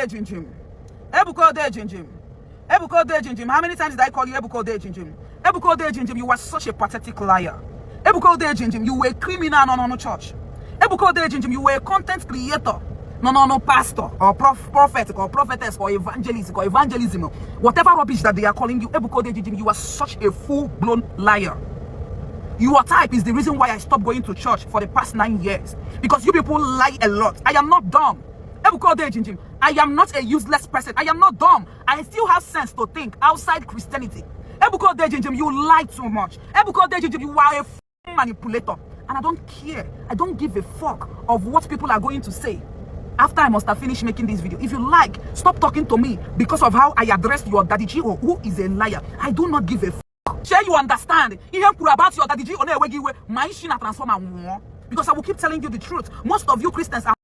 Odiejimjim. Ebuka Odiejimjim. Ebuka Odiejimjim. How many times did I call you Ebuka Odiejimjim? Ebuka Odiejimjim, you were such a pathetic liar. Ebuka Odiejimjim, you were a criminal, no church. Ebuka Odiejimjim, you were a content creator. No pastor or prophet or prophetess or evangelist or evangelism, whatever rubbish that they are calling you. Ebuka Odiejimjim, you are such a full-blown liar. Your type is the reason why I stopped going to church for the past 9 years, because you people lie a lot. I am not dumb. Ebuka Odiejimjim, I am not a useless person. I am not dumb. I still have sense to think outside Christianity. Ebuka Odiejimjim, you lie too much. Ebuka Odiejimjim, you are a manipulator, and I don't care. I don't give a fuck of what people are going to say after I must have finished making this video. If you like, stop talking to me because of how I addressed your daddy G, who is a liar. I do not give a fuck. Share you understand? About your daddy G, because I will keep telling you the truth. Most of you Christians are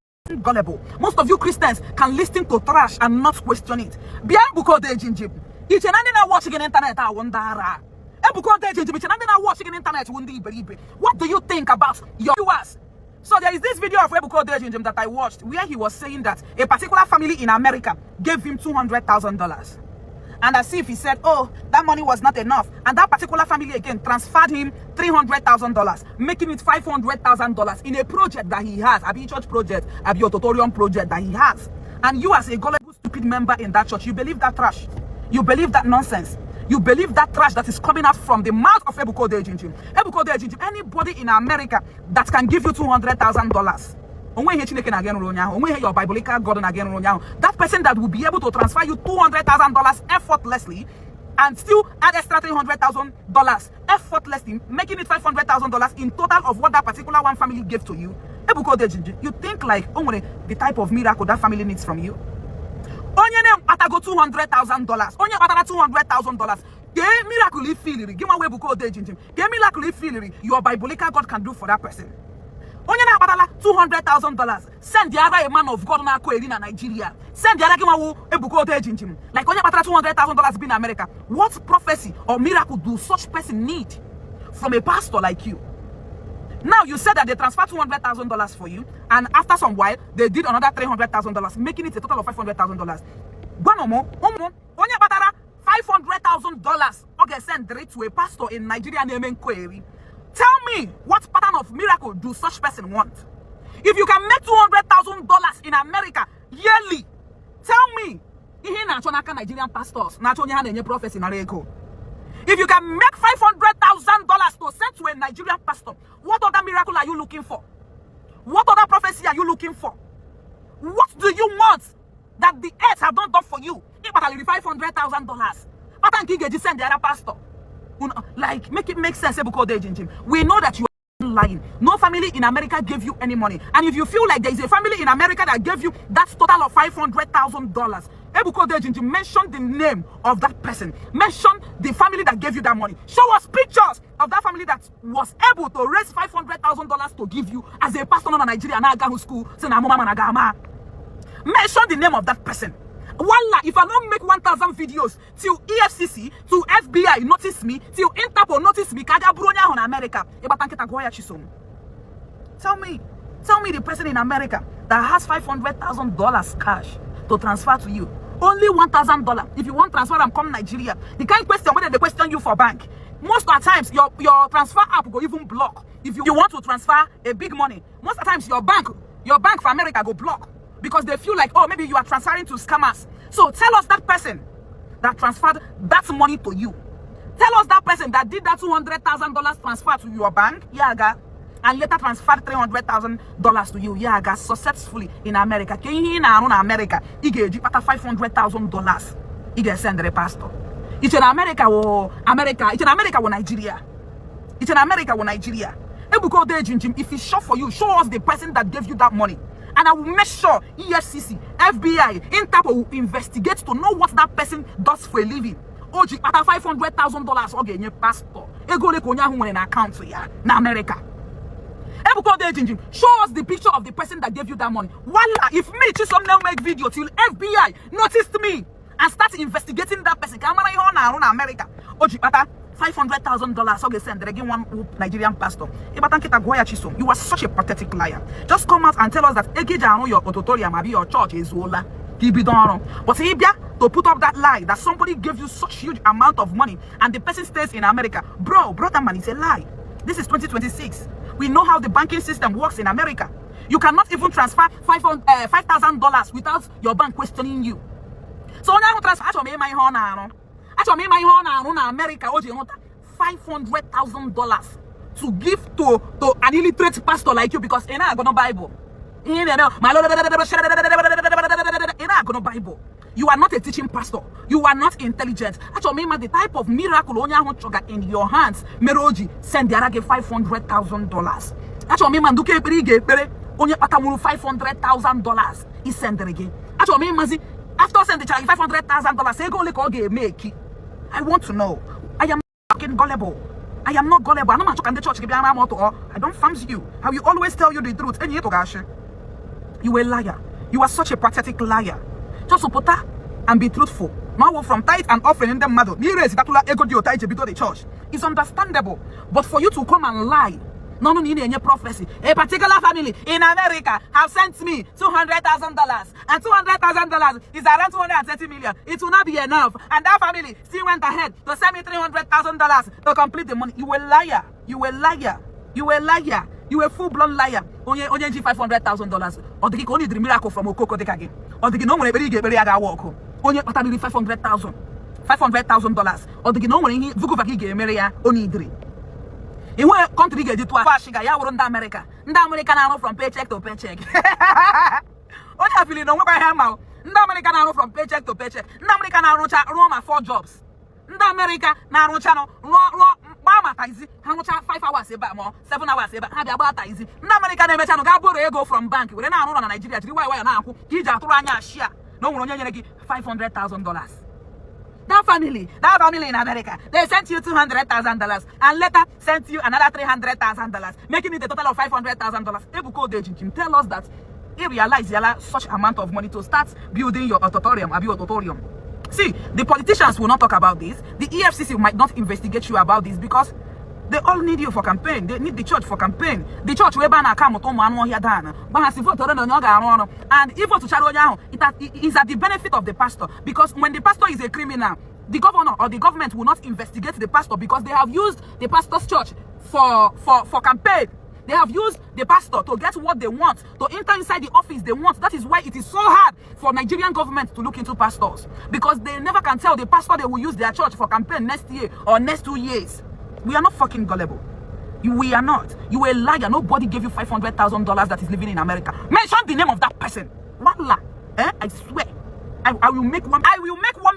gullible. Most of you Christians can listen to trash and not question it. Ebuka Odiejimjim, each and every watching on internet, I wonder. Ebuka Odiejimjim, each and every watching on internet, what do you think about your viewers? So there is this video of Ebuka Odiejimjim that I watched where he was saying that a particular family in America gave him $200,000. And as if he said, oh, that money was not enough. And that particular family again transferred him $300,000, making it $500,000 in a project that he has, a church project, a auditorium project that he has. And you as a gullible, stupid member in that church, you believe that trash. You believe that nonsense. You believe that trash that is coming out from the mouth of Ebuka Odiejimjim. Ebuka Odiejimjim, anybody in America that can give you $200,000. Your biblical God again, that person that will be able to transfer you $200,000 effortlessly and still add extra $300,000 effortlessly, making it $500,000 in total of what that particular one family gave to you. Ebuka Odiejimjim, you think like the type of miracle that family needs from you? Onye name patago $200,000. Onye patara $200,000. Get miracle feeling. Give my Ebuka Odiejimjim. Get miracle feeling. Your biblical God can do for that person. Onye na patala $200,000. Send the other a man of God na ko in Nigeria. Send the other give Ebuka Odiejimjim. Like onye patala $200,000 in America. What prophecy or miracle do such person need from a pastor like you? Now you said that they transferred $200,000 for you, and after some while they did another $300,000, making it a total of $500,000. Onye batara $500,000. Okay, send it to a pastor in Nigeria named Query. Tell me what pattern of miracle do such person want? If you can make $200,000 in America yearly, tell me. Nigerian pastors, prophecy in if you can make $500,000 to send to a Nigerian pastor, what other miracle are you looking for? What other prophecy are you looking for? What do you want that the earth have not done for you? $500,000. But I can send the other pastor. Like, make it make sense, Ebuka Odiejimjim. We know that you are lying. No family in America gave you any money. And if you feel like there is a family in America that gave you that total of $500,000, Ebuka Odiejimjim, mention the name of that person. Mention the family that gave you that money. Show us pictures of that family that was able to raise $500,000 to give you as a pastor in Nigeria. Mention the name of that person. Wallah, if I don't make 1,000 videos till EFCC, till FBI notice me, till Interpol notice me, on America. Chisom. Tell me the person in America that has $500,000 cash to transfer to you. Only $1,000. If you want transfer and come Nigeria, the kind of question whether they question you for bank. Most of the times your transfer app will even block. If you want to transfer a big money, most of the times your bank for America go block because they feel like, oh, maybe you are transferring to scammers. So tell us that person that transferred that money to you. Tell us that person that did that $200,000 transfer to your bank, and later transferred $300,000 to you, successfully in America. In America, he gave $500,000. He gave send the pastor. It's in America or It's in America or Nigeria. It's in America or Nigeria. Ebuka Odiejimjim, if it's short for you, show us the person that gave you that money. And I will make sure EFCC, FBI, Interpol will investigate to know what that person does for a living. Oji, at $500,000, okay, pastor. Ego le konya hu in account here na America. Ebuka Odiejimjim, show us the picture of the person that gave you that money. Voila, if me, Chisom, now make video till FBI noticed me and start investigating that person, America. Oji, pata $500,000. Okay, send again one Nigerian pastor. Chisom, you are such a pathetic liar. Just come out and tell us that your auditorium, your church is Zola. But to put up that lie that somebody gave you such huge amount of money and the person stays in America, brother man, it's a lie. This is 2026. We know how the banking system works in America. You cannot even transfer $5,000 without your bank questioning you. So now transfer my honor. In America, $500,000 to give to an illiterate pastor like you because you're not gonna Bible. You're not Bible. You are not a teaching pastor. You are not intelligent. Actually, the type of miracle in your hands, Meroji send the other $500,000. Actually, onye patamuru $500,000 is sent again. Actually, after sending the $500,000, say go like make. I want to know. I am fucking gullible. I am not gullible. I'm not talking the church. I don't fancy you. I will always tell you the truth. You a liar. You are such a pathetic liar. Just support and be truthful. Now from tithe and offering in them mother. The church. It's understandable. But for you to come and lie, no need any prophecy. A particular family in America have sent me $200,000, and $200,000 is around 230 million. It will not be enough, and that family still went ahead to send me $300,000 to complete the money. You a liar. You a liar. You a liar. You a full-blown liar. Onye $500,000. Or the only the miracle from Okoko Dekage. Or the no one ever get very walk. Only $500,000. $500,000. Or the no one he Vukuvaki get Maria only three. In what country get it to a Fashiga, Yawarunda America? American from paycheck to paycheck. What have you know what I am now? American from paycheck to paycheck. American Roma 4 jobs. America now channel Mama Taisi, how much 5 hours about more, 7 hours about about Taisi. American channel go from bank. We're now on Nigeria. Why now? Hija share. No one $500,000. That family in America, they sent you $200,000 and later sent you another $300,000, making it a total of $500,000. Ebuka Odiejimjim tell us that he realized such amount of money to start building your auditorium. See, the politicians will not talk about this. The EFCC might not investigate you about this because they all need you for campaign. They need the church for campaign. The church will ban account and if to charo it is at the benefit of the pastor, because when the pastor is a criminal, the governor or the government will not investigate the pastor because they have used the pastor's church for campaign. They have used the pastor to get what they want, to enter inside the office they want. That is why it is so hard for Nigerian government to look into pastors, because they never can tell the pastor they will use their church for campaign next year or next 2 years. We are not fucking gullible. We are not. You a liar. Nobody gave you $500,000 that is living in America. Mention the name of that person. Wallah. I swear. I will make 1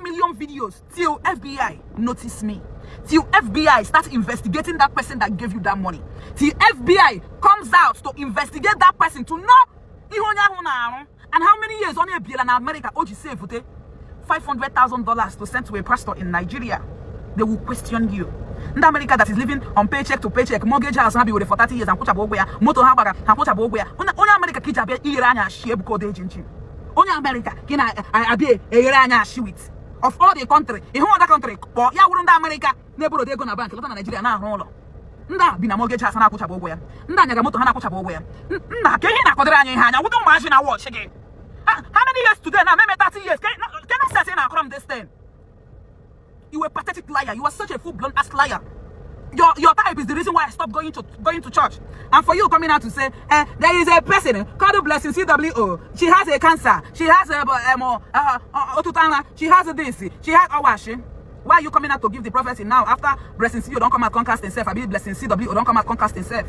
million videos till FBI notice me. Till FBI starts investigating that person that gave you that money. Till FBI comes out to investigate that person to know and how many years on a bill in America Oji say $500,000 to send to a pastor in Nigeria. They will question you. In America that is living on paycheck to paycheck, mortgage house have been with for 30 years and put a motor hamburger and put a bogware. Only America kids Irania she Ebuka Odiejimjim. Only America can I be Irania shit. Of all the country, in other country, but ya wouldn't America, neighbor they gonna bank, Nigeria now. Nda bina mortgage house na kucha bogware. Nda nyaga motor hana kucha bogware. Nda kehina kodranya hanya. We don't imagine I watch again. How many years today now? Maybe 30 years. Can I say now from this thing? You a pathetic liar. You are such a full-blown ass liar. Your type is the reason why I stopped going to church. And for you coming out to say, there is a person called Blessing CWO. She has a cancer. She has she has a this. She has Awashi. Why are you coming out to give the prophecy now after Blessing CWO don't come out concast himself? I mean Blessing CWO don't come out concast himself.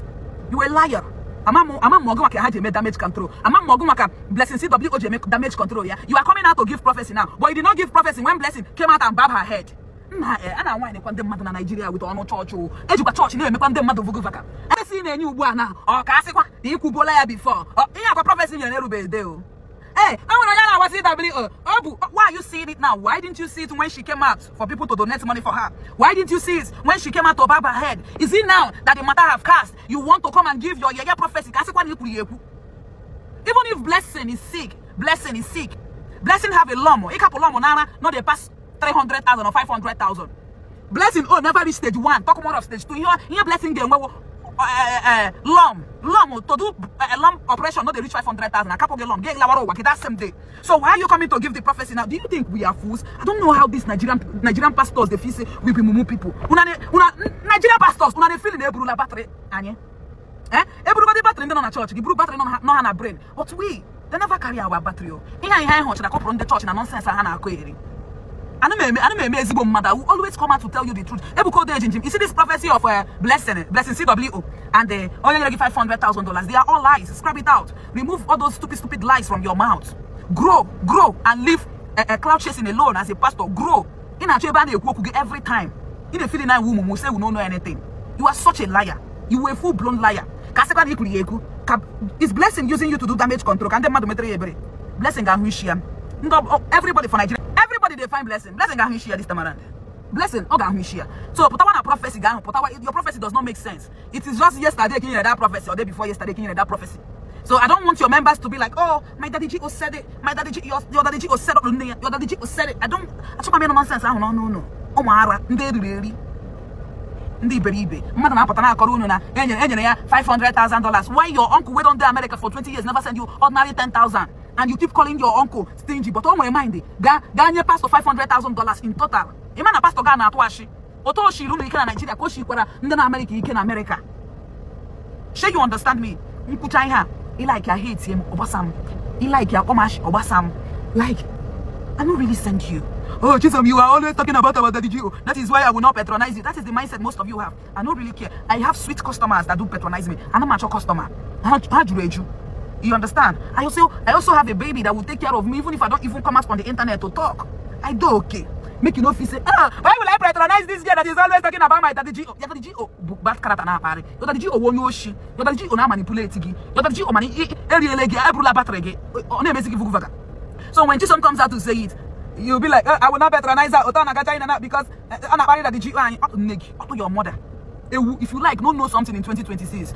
You a liar. I'm Mogumaka had make damage control. I'm Mogumaka Blessing CWO make damage control. Yeah, you are coming out to give prophecy now, but you did not give prophecy when Blessing came out and bobbed her head. And I want to them mad in Nigeria with no church. Educa church, you know, make them mad of Vuguvaka. I seen a new one now, or Cassiqua, the Kubola before, or you have a prophecy in your Nerube Deo. Hey, I want to CWO. Oh, why are you seeing it now? Why didn't you see it when she came out for people to donate money for her? Why didn't you see it when she came out to bob her head? Is it now that the matter have cast? You want to come and give your prophecy? Even if Blessing is sick, Blessing have a lomo. A couple lomo, nana, not they pass 300,000 or 500,000. Blessing, never reach stage 1. Talk more of stage 2. Here Blessing game. Lum to do a lump operation, not they reach 500,000. A couple get lump, get lawaro work that same day. So why are you coming to give the prophecy now? Do you think we are fools? I don't know how these Nigerian pastors they feel say we be mumu people. Nigerian pastors, they feel in the Ebru battery, anye. Everybody battery on a church, the Ebru battery no on a brain. But we they never carry our battery. Here I come from the church and nonsense I query. I know me Zibo mother who always come out to tell you the truth. Ebuka Odiejimjim, you see this prophecy of blessing CWO, and they only give $500,000. They are all lies. Scrap it out. Remove all those stupid lies from your mouth. Grow, and leave a cloud chasing alone as a pastor. Grow. In a chamber every time. In a feeling woman who say we don't know anything. You are such a liar. You are a full-blown liar. Is blessing using you to do damage control? Can they blessing and everybody for Nigeria. Everybody they find blessing. Blessing got share this time around. Blessing, okay, share. So put a prophecy down. Your prophecy does not make sense. It is just yesterday king that prophecy or day before yesterday king that prophecy. So I don't want your members to be like, oh, my daddy G said it. My daddy G, your daddy G said it. Your daddy G said it. I don't mean nonsense. No. Oh my, $500,000. Why your uncle wait on the America for 20 years never send you ordinary 10,000? And you keep calling your uncle stingy, but oh my mind, Ganya pastor $500,000 in total. Imana pastor Ghana atwashi. Oto shi runu ike na Nigeria, ko shi kwara ndị na America ike na America. Sure you understand me? Nkucha ihe, I like your hate him, Obasam. I like your omash, Obasam. Like, I don't really send you. Oh, Chisom, you are always talking about our daddy Gio. That is why I will not patronize you. That is the mindset most of you have. I don't really care. I have sweet customers that do patronize me. I'm a mature customer. How do you? You understand? I also have a baby that will take care of me even if I don't even come out on the internet to talk. I do okay. Make you know if you say, why will I patronize this girl that is always talking about my daddy G? Your daddy G bad character na pare. Your daddy G won yoshi. Your daddy G na manipulate gi. Your daddy G mani erielegi ebrula batrege. Ona emezi vuguvaga. So when Chisom comes out to say it, you'll be like, I will not patronize her because I'm not married at the G. Your mother. If you like, don't know something in 2026.